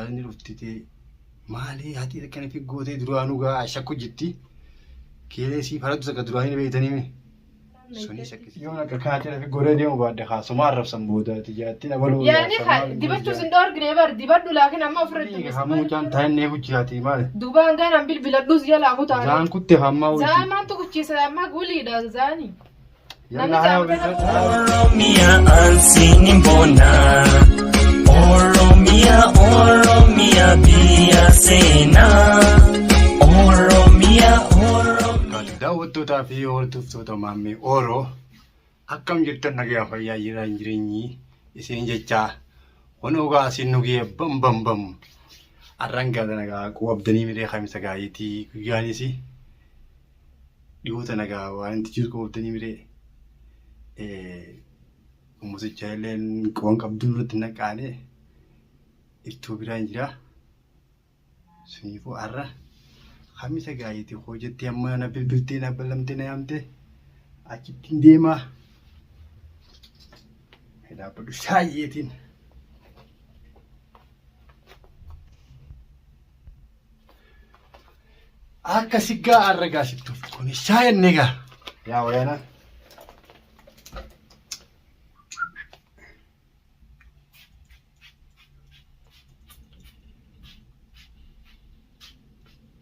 Inni dhuftite maali haati akkana fi gootee duraanuu gaa shakku jirti. Keelee sii faraddu takka duraanii beektanii mi? Sunii shakkisi. Yoon akka kaatee fi goree deemu baadde kaasuma arrabsan boodaati jaatti abaluu. Yaani dibachuu sin dhoorgine bar dibadhu laakiin amma ofirratti Ni hamuucaan taa'inne hojjaati maali? Duuba hangaan an bilbiladhus jalaa kutaare. Zaan kutte hammaa hojii. Zaan maantu kuchiisa amma guliidha zaani. Yalla haa Oromia ansiin bona. Oromia, Oromia biyya seenaa. Oromia, Oromia. Daawwattootaa fi hordoftoota Maammee Ooroo akkam jirtan nagaa fayyaa jiraan jireenyi isin jechaa kunoo gaa isin nu ga'e bam bam bam arran gaata nagaa quwabdanii miree kamisa gaayitii guyyaanis dhiyoota nagaa waan itti jiru quwabdanii miree ummaticha illee quban qabduu irratti naqaanee iftuu biraan jira. Suniifuu har'a kamisa gaayiti koo jettee amma na bilbiltee na ballamtee na yaamte achittiin deemaa. Dhaabbadhu shaayyeetiin. Akka siggaa har'a gaasittuuf kun shaayenne gaa. Yaa wayaana.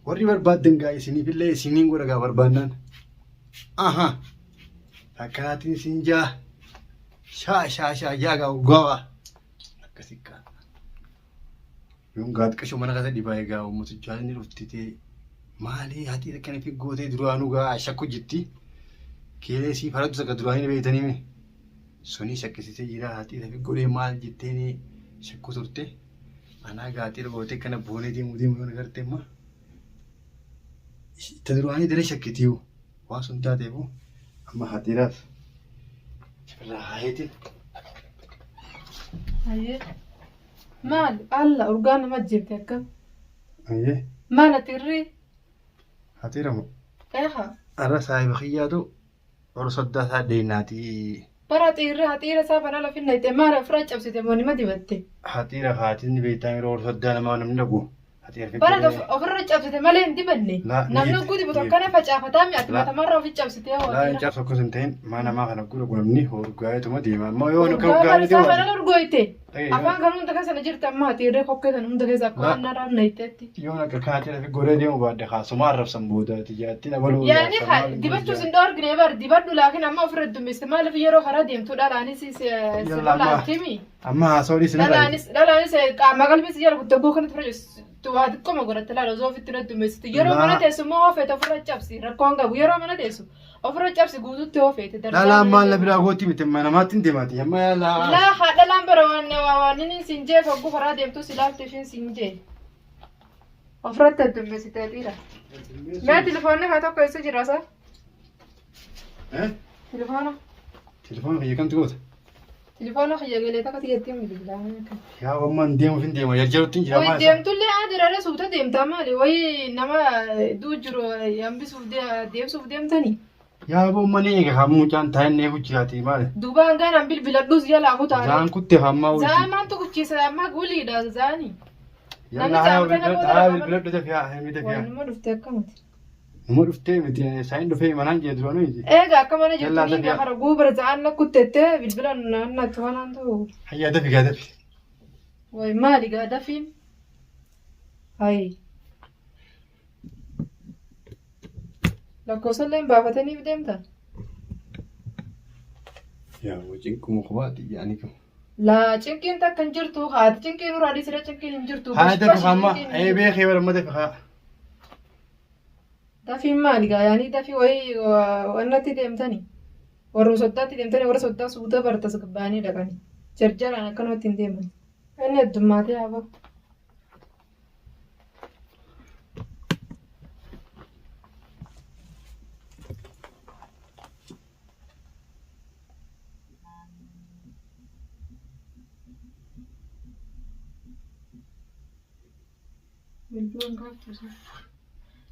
Warri barbaaddan gaa isiniifillee isiniin godha gaa barbaannaan. Aha. Akkanaatiin isin jaa. Shaa shaa shaa jaa gaa urgaawaa. Akkasi gaa. Yoon gaa xiqqasho mana keessa dhibaa egaa uummatichaa inni dhuftitee maali haati akkana fi gootee duraanuu gaa shakku jirti. Keelee sii faraddu takka duraanii beektanii mi? Sunii shakkisiisee jira haati fi godhee maal jetteeni shakku turte. Anaa gaa haati gootee kana boonee deemuu deemuu yoon agarte amma. Ta duraanii dara shakkitiyu waan sun taateefu amma haatiiraaf irraa haayeetiin. Hayyee. Maal alla urgaa nama ajjeefte akkam. Hayyee. Maal ati irrii? Haatiira moo? Eeha. Arra saahiba kiyyaatu Ol soddaa isaa deenaati. Bara xiirri haxiira isaa banaa lafin naqxe maal ofirraa cabsite moo nima dibatte. Haxiira haatiin beektaa yeroo ol soddaa namaa namni dhaqu. Haxiira Bara ofirra cabsite malee hin dibanne. La, ni Namni jette, hogguu dibatu ni akkana facaafataa mi ati La. matamarra ofi cabsite hoo Laa hin haxiira. cabsu akkas hin ta'in maa namaa kana gura namni urgaa'eetuma deema. Amma yoo akka Urgaa urgaa'ee bara isaa deemu. banaa urgooyte. Dhagaye, Afaan kan hunda keessa na jirti amma haxiirri kokkee san hunda keessa akka La. waan narraan naqxeetti. Yoon akka kaatee fi goree deemu baadde kaasuma arrabsan boodaati jaatti abaluu. Yaani dibachuu sin dhoorgine bar dibadhu laakiin amma ofirra dummiste maaliif yeroo karaa deemtu dhalaanis Yalla amma. laaltimi. Amma haasawuu dhiisni irraa. Dhalaanis dhalaanis qaama qalbii si jala kutte guu kanatti fira waa xiqqooma godhatte laala osoo ofitti irra dummessitu yeroo Laa. mana teessu immoo hoo feete ofirra cabsi rakkoon qabu yeroo mana teessu ofirra cabsi guututti hoo feete Dhalaan maal na biraa gooti miti amma namaatti hin deemaati. Amma yaalaa. Laa haa dhalaan bara waan waan inni sin jee fogguu karaa deemtu si laaltu ishiin sin jee. Ofirratti heddummeessitee dhiira. Mee telefoonni haa tokko eessa jira isaa? Eh? Telefoona. Telefoona kiyya kamtu goota? Telefoona kiyya galee takka tiyyattiin bilbilaa. Yaa ammaan deemuuf hin deema. Jarjarutti hin jira Wayi maal isaa? deemtullee adirare suuta deemtaa maali? Wayi nama du'u jiru hambisuuf deemsuuf deemtanii? Yaa aboo mana eega haa mucaan taa'in eegu jiraati maali? Duuba hangaan an bilbiladhus jalaa kutaare. Zaan kutte hammaa hojii. Zaan maantu kuchiisa amma guliidha zaani. Yalla Namni haa saamtee na booda haa lama- bilbiladhu dafi haa himi dafi haa. Waanuma dhuftee akkamati. Nama dhuftee miti isaan dhufee manaan jee duraanuu miti. Eega akka mana Yallaa jirtu ni dafi haa. gara guubra zaan na kuttettee bilbila naannatti waan ta'u. Hayyaa dafi gaa dafi. Wayi maali gaa dafiin? Hayi. Lakkoofsallee hin baafataniif deemta? Yaa cinquma kophaati yaani qabu. Laa cinqiin takka hin jirtu haati cinqiin uraa dhiisira cinqiin hin jirtu. Haa Bashi dafi bashi hamma cinqiin hin ee jirtu. beekee bara dafi haa. Dafiin maali gaa yaanii dafii wayii wannatti deemtani. Warra soddaatti deemtani warra soddaa suuta bartas baanii dhaqani. Jarjaraan akkanumatti hin deeman. Inni heddummaatee haa bahu. Bilbila kaaftu isa.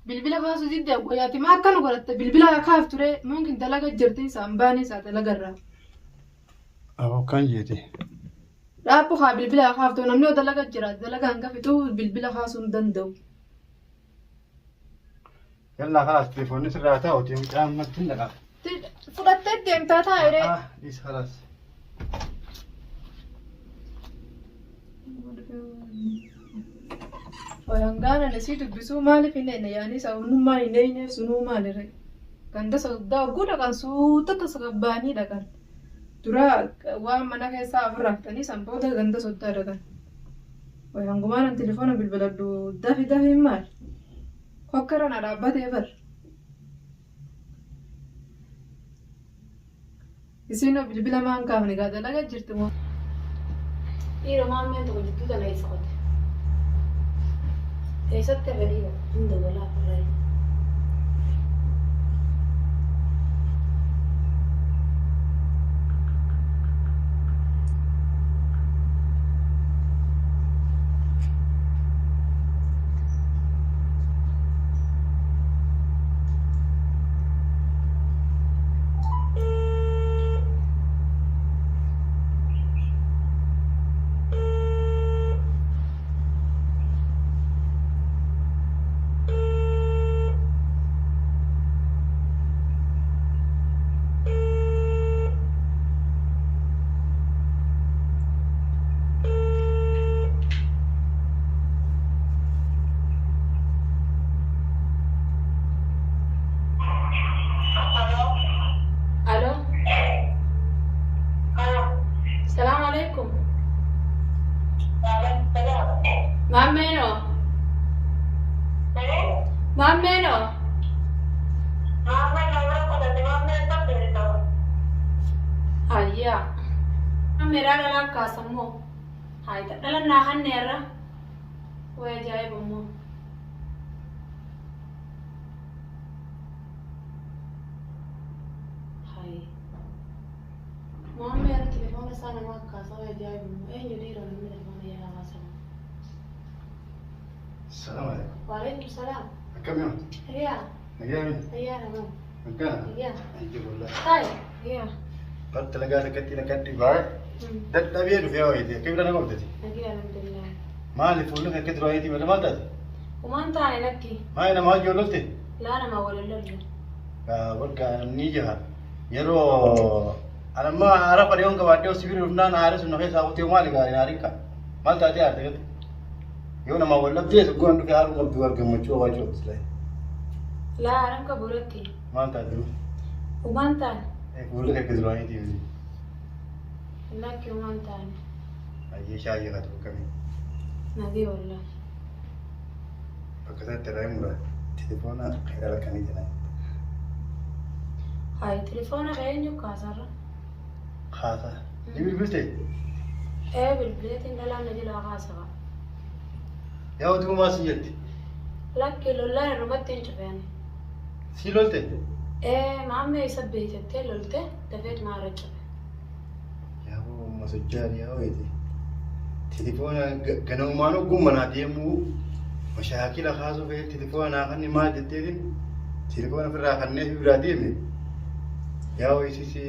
Bilbila kaasuu didde wayyaati maa akkana godhatte bilbila kaaftu ree mumkin dalaga jirti isaan baane isaa dalaga irraa. Aboo kan jeete. Dhaabbu haa bilbila kaaftu namni yoo dalaga jira dalaga hanga fixuu bilbila kaasuu hin danda'u. Yallaa khalaas telefoonni sirraa taa'uti mucaa ammatti hin dhaqaa. Fudhattee deemtaa taa'e. Ah, dhiis khalaas. Hangaan ani sii dubbisuu maaliif hin eenne yaanii sababnummaan hin eenyeef sunuu maalirre. Ganda soddaa hogguu dhaqan suuta tasgabbaanii dhaqan. Dura waan mana keessaa ofirraa fixanii san booda ganda soddaa dhaqan. Hangumaan ani telefoona bilbiladhu dafi dafi maal? Hokkara na dhaabbatee bar. Isin bilbila maan kaafne gaa dalaga jirti moo? Dhiira maammeen tokko jidduu tana eessa qote? Eessatti hafe dhiira? Hin dabalaa ofirraa. Alo. Salaam alaikum. Maammeenoo. Maammeenoo. Hayyaa. Meeraa dhalaa kaasammoo. Hayta dhalannaa kanneerra. Way ajaa'iba immoo. Hayi. Maammee irra telefoona isaa nama akkaasa way ajaa'iba immoo. Eenyu dhiira namni telefoona jalaa kaasamu? Salaam alaikum. Waalaikum salaam. Akkam yoo? Hiriyaa. Nagaa mi? Hayyaa namaa. Akkana? Hiriyaa. Ajja wallah. Taa'e. Hiriyaa. Bar dalagaa takkatti lakkatti baay'ee. Dadhabee dhufee waayite. Akka bira nama qabdati. Nagaa alhamdulillah. Maali fuulli akka dura waayiti malee maal taate? Kumaan taane lakki. Maali nama hojii lolte? Laa nama waliin lolle. Bakka ni jaha. Yeroo anamma haara fadhiyoon qabaadhee osoo bira dhufnaan haara sun keessaa kutee maali gaarii haariin ka? Maal taatee haarte gate? Yoo nama wal dhabdee goon dhufee haaruu qabdu argammachuu qabaachuu qabdu silaa. Laa haran qabu lakki. Maal taate? Kumaan taane. Fuulli akka dura waayiti. Lakki kumaan taane. Ayyee shaayii haa ta'u kamii. Nagee wallah. Bakka isaatti irraa mura. Telefoona hidhala kanii jedhan. Hayi telefoona kee eenyu kaasarra? Kaasa. Ni bilbilte? Ee bilbileetiin dhalaan na jalaa kaasa. Yaa utuu maas hin jetti. Lakki lollaan irrumatti hin cufeani. Si lolte? Ee maammee isa beeytattee lolte dafeet maara cufe. Yaa masojjaari yaa wayiiti. Telefoona ganamumaan ogummaa naa deemuu mashaakila kaasuu fa'ee telefoona naa kanni maal jetteetiin telefoona ofirraa kannee fi biraa deeme. Yaa wayii si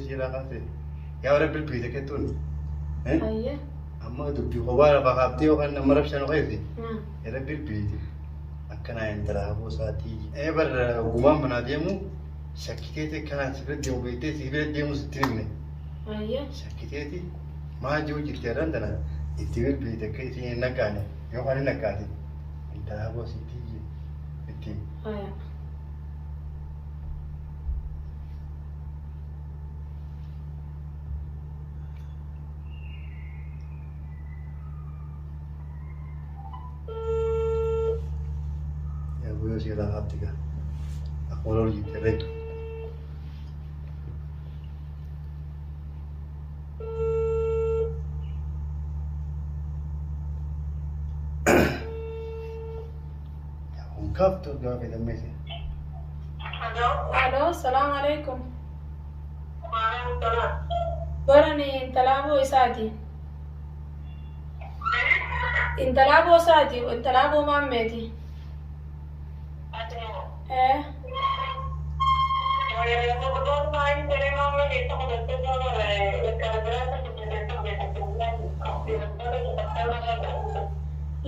jalaa kaase. Yaa warra bilbilte kettuun. Hayyee. Amma dubbii kophaa lafaa kaaftee yookaan nama rabshaan keessa. Irra bilbilte. Akkanaa intala hafuu isaatii. Ee bar ogumaan manaa deemu shakkiteeti akkanaa si bira deemu beektee si bira deemu sitti himne. Hayyee. Shakkiteeti maal jiru jirti irraan tana itti bilbilte akka isin hin naqaane yookaan hin naqaate. Intala hafuu isiitii itti. Hayya. Yaa guyyoo si irraa kaafte gaa. Akkuma lolu jirti irra. Yaa kun kaaftu gaafa fayyadammeesi. Alo, salaam alaikum. Barani intalaa boo isaati. Intalaa boo isaati, intalaa boo maammeeti. Ee.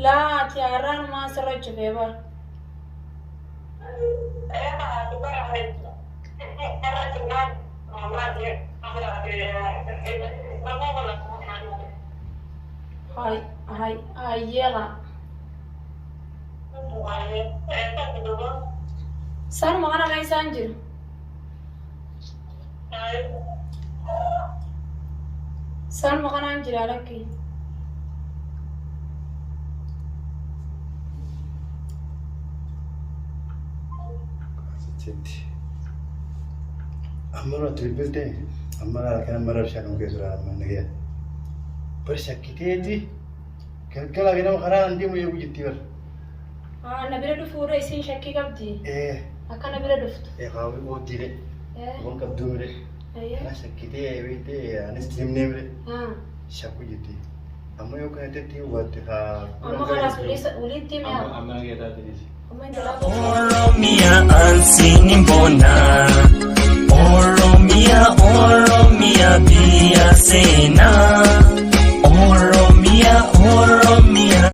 Laa ati har'aanumaa asirra cufee bara. Hay hay hayyeeqa. Sanuma kana keessaan jiru. Sanuma kanaan jira lakki. Asitti. Amma irratti bilbilte amma kan amma rabshaa kan keessa jira amma nagaya. Bar shakkiteeti galgala ganama karaa an deemu eegu jetti bar. Haa na bira dhufuurra isiin shakkii qabdi. Ee Akka na bira dhuftu. ee kaawwi oobdiile Eh. waan qabduu mire. Hayyee. Kana shakkitee beektee anis himnee mire Haa. shakku jetti. Amma yoo kana tetti hubatte haa. Amma kanaas walitti mi'a. Amma nagaya taatee Amma intalaa Oromia ansiin bona. Oromia, Oromia biyya seenaa.